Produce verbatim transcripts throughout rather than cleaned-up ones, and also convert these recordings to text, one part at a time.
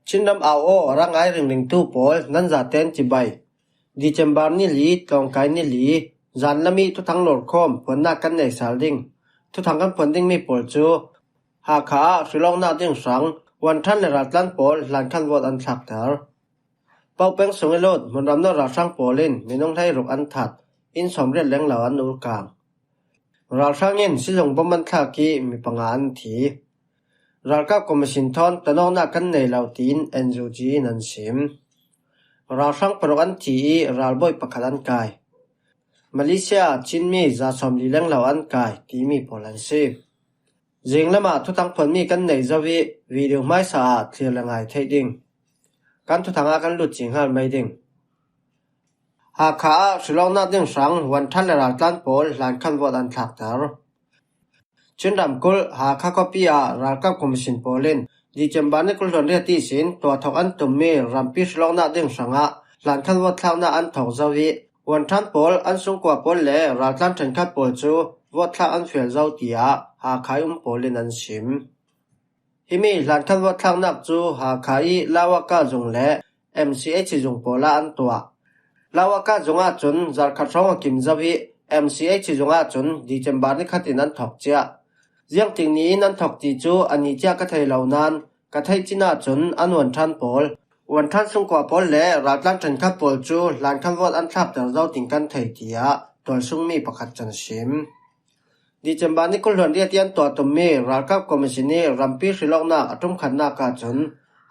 Chinram au aw a ra ngai ringringtu pawl nan zaten cibai. December ni li, tlawngkai ni li, zan lami thuthang lawrkhawm phuannak kan nei sal ding. Thuthang kan phuan dingmi pawl cu Hakha ah hrilawknak ding hrang Wanṭhan le raltlan pawl hlankhan vawt an thlakter. Pauk peng sung i lut hmunram nawr ralhrang pawl in minung hleiruk an that, inn sawmriat lenglo an urkang. Ralhrang in sizung bom an thlak i mi panga an thi. Ralkap Commission thawn tanawknak kan nei lo tiin N U G in an sim. Ralhrang paruk an thi i ralbawi pakhat an kai. Malaysia ah Chinmi za sawmli lenglo an kai timi pawl an si. Zinglamah thuthang phuanmi kan nei zo i video hmaisa ah thlir le ngai theih ding. Kan thuthang ah kan lut cinghal mai ding. Hakha ah hrilawknak ding hrang Wanṭhan le raltlan pawl hlankhan vawt an thlakter. Chin ramkulh Hakha khuapi ah ralkap commission pawl in December ni kul hluan riat ihsin tuahthawk an tummi rampi hrilawknak ding hrangah hlankhan vawt thlaknak an thawk zo i Wanṭhan pawl an sungkua pawl le raltlan ṭhenkhat pawl cu vawt thlak an fial zo, tiah Hakha i um pawl in an sim. Himi hlankhan vawt thlaknak cu Hakha i Lawaka zung le M C H zung pawl ah an tuah. Lawaka zung ahcun zarkhat hrawng a kim zo i M C H zung ahcun December ni khat in an thawk ciah. Ziangtik ni in an thawk ti cu a ni ciah ka thei lo nain ka theih cin ahcun an Wanṭhan pawl, Wanṭhan sungkua pawl le raltlan ṭhenkhat pawl cu hlankhan vawt an thlakter zo tiin kan thei, tiah tualsungmi pakhat cun a sim. December ni kul hluan riat i an tuah tummi ralkap commission i rampi hrilawknak a ṭumkhatnak ahcun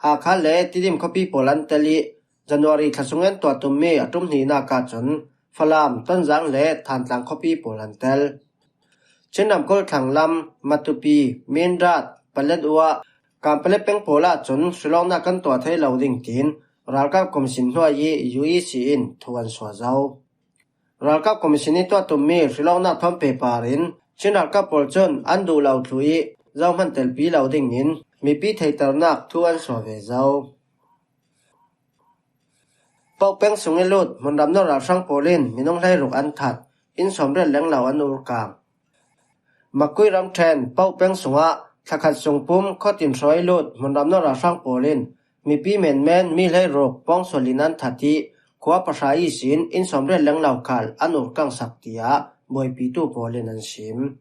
Hakha le Tidim khuapi pawl an tel i January thla sung i an tuah tummi a ṭumhnihnak ahcun Falam, Tonzang le Thantlang khuapi pawl an tel. Chin ramkulh thlanglam, Matupi, Mindat, Paletwa, Kanpetlet peng pawl ahcun hrilawknak kan tuah thei lo ding tiin ralkap commission hnuai i U E C in thu an suah zo. Ralkap commission i tuah tummi hrilawknak thawn pehpar in Chin ralkap pawl cun an duh lo thlu i zohman telpi lo dingin mipi theihternak thu an suah ve zo. Pauk peng sung i lut hmunram nawr ralhrang pawl in minung hleiruk an that, inn sawmriat lenglo an urkang. Makui ramṭhen Pauk peng sungah thlakhat sung pum khuatin hrawi lut hmunram nawr ralhrang pawl in mipi menmen mi hleiruk pawngsual in an that i khua pahra ihsin inn sawmriat lenglo khal an urkangsak, tiah buaipitu pawl in an sim.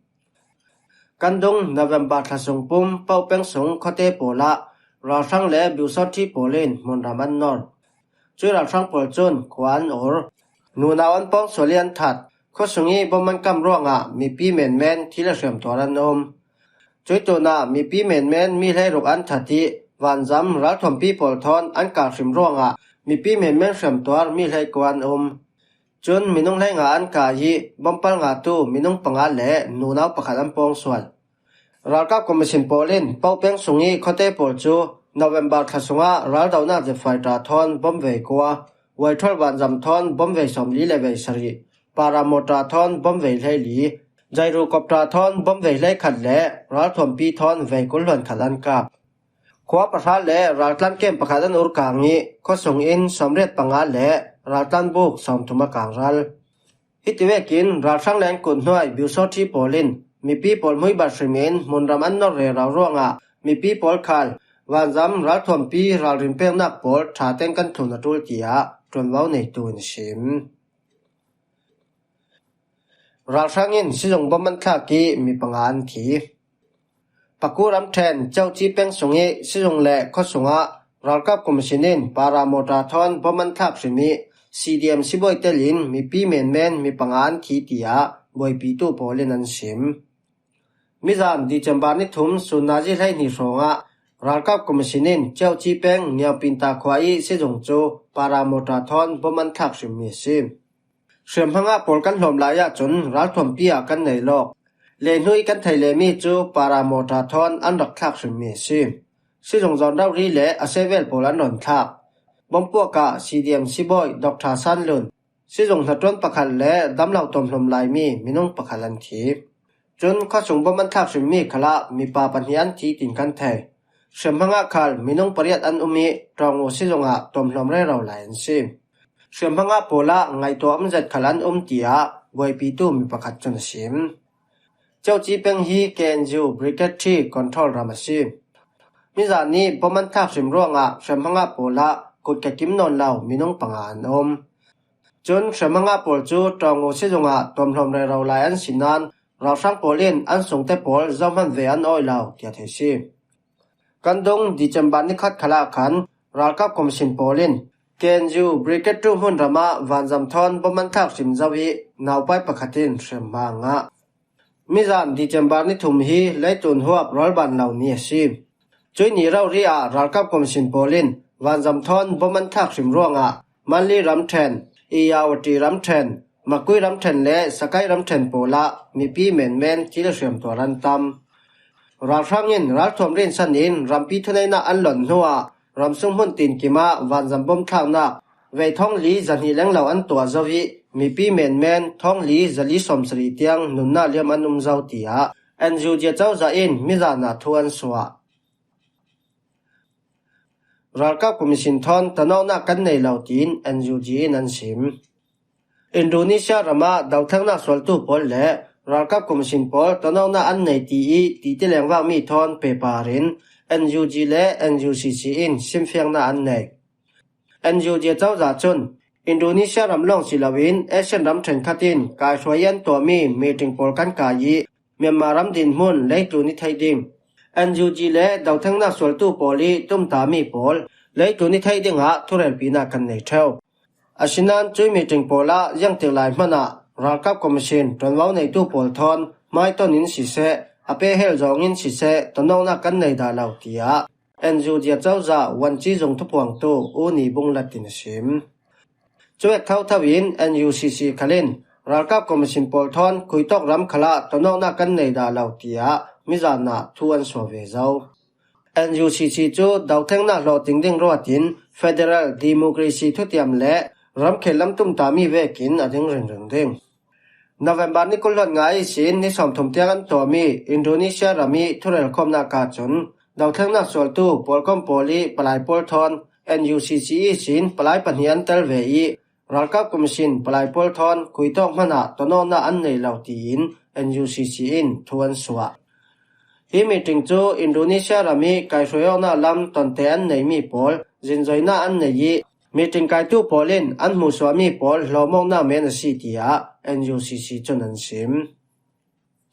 Kan dung November thla sung pum Pauk peng sung khuate pawl ah ralhrang le biusawṭhi pawl in hmunram an nor. Cui ralhrang pawl cun khua an ur. Nunau an pawngsual i an that. Khuasung i bom an kam ruangah mipi menmen thi le hriamtuar an um. Cui tunah mipi menmen mi hleiruk an that i vanzam ralthuampi pawl thawn an kah hrim ruangah mipi menmen hriamtuar mi hleikua an um. Cun minung hleinga an kah i bom pal ngatu minung panga le nunau pakhat an pawngsual. Ralkap commission pawl in Pauk peng sung i khuate pawl cu November thla sungah raldohnak zepfai ṭa thawn bom vei kua, Waithol vanzam thawn bom vei sawmli le vei sarih, Paramawṭa thawn bom vei hleili, Jairu kawpṭa thawn bom vei hleikhat le ralthuampi thawn vei kul hluan khat an kap. Khua pahra le raltlan kem pakhat an urkang i khuasung in sawmriat panga le raltlan buk sawmthum a kangral. Hiti vekin ralhrang le an kut hnuai biusawṭhi pawl in mipi pawl hmuibat hrim in hmunram an nor rero ruangah mipi pawl khal vanzam ralthuampi ralrin peknak pawl ṭha teng kan thlun a ṭul, tiah ṭuanvo neitu in a sim. Ralhrang in sizung bom an thlak i mi panga an thi. Paku ramṭhen Coci peng sung i sizung le khuasungah ralkap commission in Paramawṭa thawn bom an thlak hrim i C D M sibawi telin mipi menmen mi panga an thi, tiah buaipitu pawl in an sim. Mizan December ni thum sun nazi hleihnih hrawngah ralkap commission in Coci peng Niaupinta khua i sizung cu Paramawṭa thawn bom an thlak hrimmi a si. Hriamhmangah pawl kan hlawm lai ahcun ralthuampi ah kan nei lawk. Lehnu i kan thei lemi cu Paramawṭa thawn an rak thlak hrimmi a si. Sizung zawn rori le a sevel pawl an rawn thlak. Bompuak ah C D M sibawi Doctor San Lun, sizung hnaṭuan pakhat le damlo tuamhlawm laimi minung pakhat an thi. Cun khuasung bom an thlak hrimmi khalah mipa pahnih an thi tin kan thei. Hriamhmangah khal minung pariat an um i Ṭawngu sizungah tuamhlawm rero lai an si. Hriamhmangah pawlah ngaihtuah um zet khal an um, tiah buaipitu mi pakhat cun a sim. Coci peng hi K N U Brigade three control ram a si. Mizan nih bom an thlak hrim ruangah hremhma ngah pawlah kut ka kim nawn lo minung panga an um. Cun hremhma ngah pawl cu Tawngu sizungah tuamhlawm rero lai an si nain ralhrang pawl in an sungte pawl zohman ve an awih lo, tiah theih si. Kan dung December ni khat khalah khan ralkap commission pawl in K N U Brigade two hmunram ah vanzam thawn bom an thlak hrim zo i naupai pakhat in hremhma a ngah. Mizan December ni thum hi leitlun huap rawlban lo ni a si. Cui ni rori ah ralkap commission pawl in vanzam thawn bom an thlak hrim ruangah Manli ramṭhen, Irrawaddy ramṭhen, Magway ramṭhen le Sagaing ramṭhen pawlah mipi menmen thil hriamtuar an tam. Ralhrang in ralthuam rinsan in rampi thuneihnak an lonh hnuah ramsung hmun tinkim ah vanzam bom thlaknak vei thawng li zahnih lenglo an tuah zo i mipi menmen thawng li zali sawmsarih tiang nunnak liam an um zo, tiah N U G cozah in mizan ah thu an suah. Ralkap commission thawn tonawknak kan nei lo, tiin N U G in an sim. Indonesia ram ah dothlengnak sualtu pawl le ralkap commission pawl tonawknak an nei ti i titi lengvakmi thawn pehpar in N U G le N U C C in simfiangnak an nei. N U G cozah cun Indonesia ram lawng si loin Asian ram ṭhenkhat in kaihruai an tuahmi meeting pawl kan kai i Myanmar ram dinhmun leitlun i theih ding, N U G le dothlengnak sualtu pawl i tumtami pawl leitlun i theih dingah thurelpinak kan nei ṭheu. Asinain cui meeting pawlah ziangtik lai hmanah ralkap commission ṭuanvo neitu pawl thawn hmaiton in siseh, a pehhel zawng in siseh, tonawknak kan nei dah lo, tiah N U G cozah Wan Ci Zung thupuangtu U Ni Bung Lat in a sim. Cu vek thotho in N U C C khal in ralkap commission pawl thawn khuitawk ram khalah tonawknak kan nei dah lo, tiah mizan ah thu an suah ve zo. N U C C cu dothlengnak hlawhtling ding ruat in federal democracy thutiam le ramkhel lam tumtami vekin a ding ringring ding. November ni kul hluan nga ihsin ni sawmthum tiang an tuahmi Indonesia ram i thurelkhawmnak ahcun dothlengnak sualtu pawlkom pawl i palai pawl thawn N U C C ihsin palai pahnih an tel ve i ralkap commission palai pawl thawn khuitawk hmanah tonawknak an nei lo, tiin N U C C in thu an suah. Hi meeting cu Indonesia ram i kaihruai awknak lam tonte an neimi pawl zinzoinak an nei i meeting kaitu pawl in an hmuhsuahmi pawl hlawmawknak men a si, tiah N U C C cun an sim.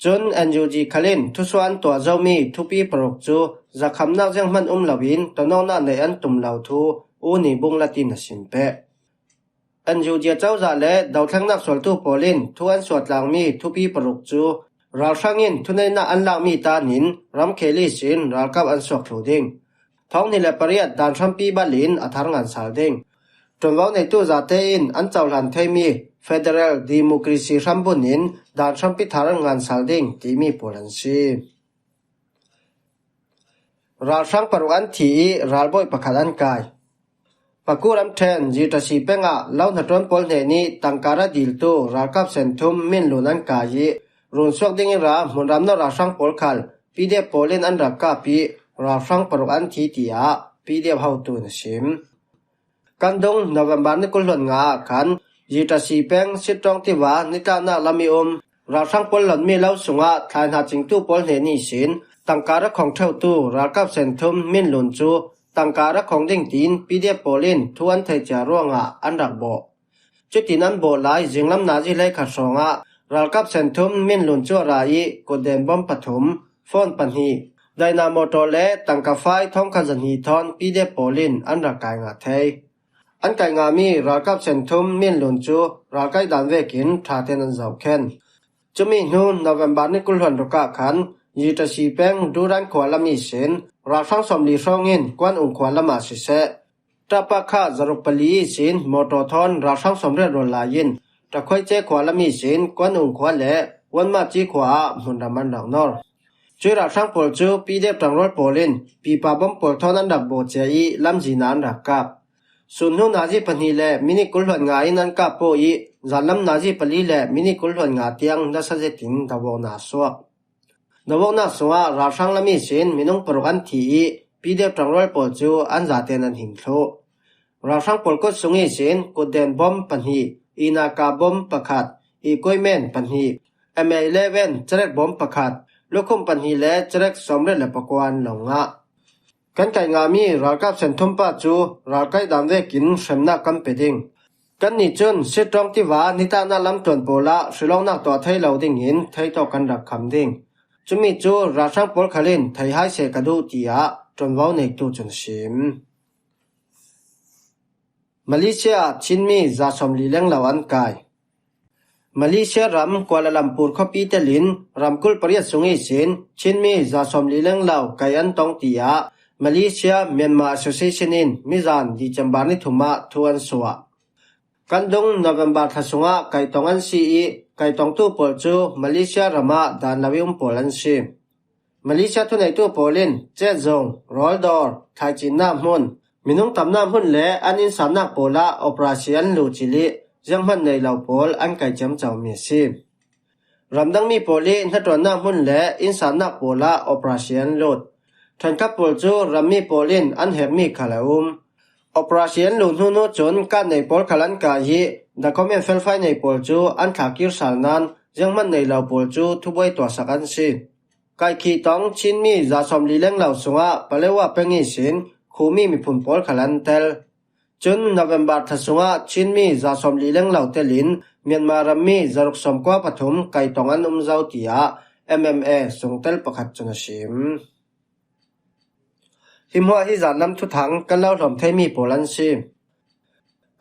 Cun N U G khal in thusuah an tuah zomi thupi paruk cu zakhamnak zianghman um loin tonawknak neih an tum lo thu U Ni Bung Lat in a sim peh. N U G cozah le dothlengnak sualtu pawl in thu an suahtlangmi thupi paruk cu ralhrang in thuneihnak an lakmi tan in ramkhel ihsin ralkap an suak thlu ding. Thawng hnih le pariat dan hrampi bal in a thar ngan sal ding. Ṭuanvo neitu zate in an cohlan theimi federal democracy hrambun in dan hrampi thar ngan sal ding timi pawl an si. Ralhrang paruk an thi i ralbawi pakhat an kai. Paku ramṭhen Yirtasi peng ah lo hnaṭuan pawl hnen i tangka ra diltu ralkap senthum Minlun an kai i runsuak ding i ra hmunram no ralhrang pawl khal P D F pawl in an rak kap i ralhrang paruk an thi, tiah P D F hotu in a sim. Kan dung November ni kul hluan nga ah khan Yirtasi peng Sittawng tiva nitlaknak lam i um ralhrang pawl lonmi lo sungah thlai hna cingtu pawl hnen ihsin tangka ra khong ṭheutu ralkap senthum Minlun cu tangka ra khong ding tiin P D F pawl in thu an theih cia ruangah an rak bawh. Cutin an bawh lai zinglam nazi hleikhat hrawngah ralkap senthum Minlun cu a ra i kutden bom pathum, phone pahnih, daina motor le tangka fai thawngkhat zahnih thawn P D F pawl in an rak kai ngah thei. An kai ngahmi ralkap senthum Minlun cu ralkai dan vekin ṭha tein an zohkhen. Cumi hnu November ni kul hluan ruk ah khan Yirtasi peng Duran khua lam ihsin ralhrang sawmli hrawng in Kuan Ung khua lam ah siseh, Tapakha zaruk pali ihsin mawtaw thawn ralhrang sawmriat rawl lai in Takhuaice khua lam ihsin Kuan Ung khua le Wanmaci khua ah hmunram an rak nor. Cui ralhrang pawl cu P D F ṭangrual pawl in pipa bom pawl thawn an rak bawh cia i lamzin ah an rak kap. Sun hnu nazi pahnih le minit kul hluan nga in an kap paoh i zanlam nazi pali le minit kul hluan nga tiang nasa zetin doawknak a suak. Doawknak sungah ralhrang lam ihsin minung paruk an thi i P D F ṭangrual pawl cu an zaten an him thluh. Ralhrang pawl kut sung ihsin kutden bom pahnih, inaka bom pakhat, ikuimen pahnih, M eleven cerek bom pakhat, lukhum pahnih le cerek sawmriat le pakua an lo ngah. Kan kaih ngahmi ralkap senthum pa cu ralkaih dan vekin hremnak kan pe ding. Kannih cun Sittawng tiva nitaknak lam ṭuan pawlah hrilawknak tuah thei lo dingin theitawk kan rak kham ding. Cumi cu ralhrang pawl khal in thei hai seh ka duh, tiah ṭuanvo neitu cun a sim. Malaysia ah Chinmi za sawmli lenglo an kai. Malaysia ram Kuala Lumpur khuapi telin ramkulh pariat sung ihsin Chinmi za sawmli lenglo kaih an tong, tiah Malaysia Myanmar Association in mizan December ni thum ah thu an suah. Kan dung November thla sungah kaih tong an si ih, kaih tongtu pawl cu Malaysia ram ah dan lo ih um pawl an si. Malaysia thuneitu pawl in cetzung, rawldawr, thlaicinnak hmun, minung tamnak hmun le an innsatnak pawl ah operasi an luh cil ih zianghman nei lo pawl an kaih ciamcomi a si. Ramdangmi pawl ih hnaṭuannak hmun le innsatnak pawl ah operasi an lut. Ṭhenkhat pawl cu rammi pawl in an hekmi khal a um. Operasi an luh hnuhnu cun kan nei pawl khal an kai ih, document felfai nei pawl cu an thlakir sal nain zianghman nei lo pawl cu thubuai tuahsak an si. Kaikhih tong Chinmi za sawmli lenglo sungah Paletwa peng ihsin khumi miphun pawl khal an tel. Cun November thla sungah Chinmi za sawmli lenglo telin Myanmar rammi zaruk sawmkua pathum kaih tong an um zo, tiah M M A sungtel pakhat cun a sim. Hi hmuah hi zanlam thuthang kan lo hlawm theimi pawl an si.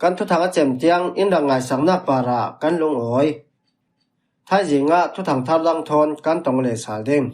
Kan thuthang a cem tiang in rak ngaisaknak parah kan lungawi. Thaizing ah thuthang thar dang thawn kan tong leh sal ding.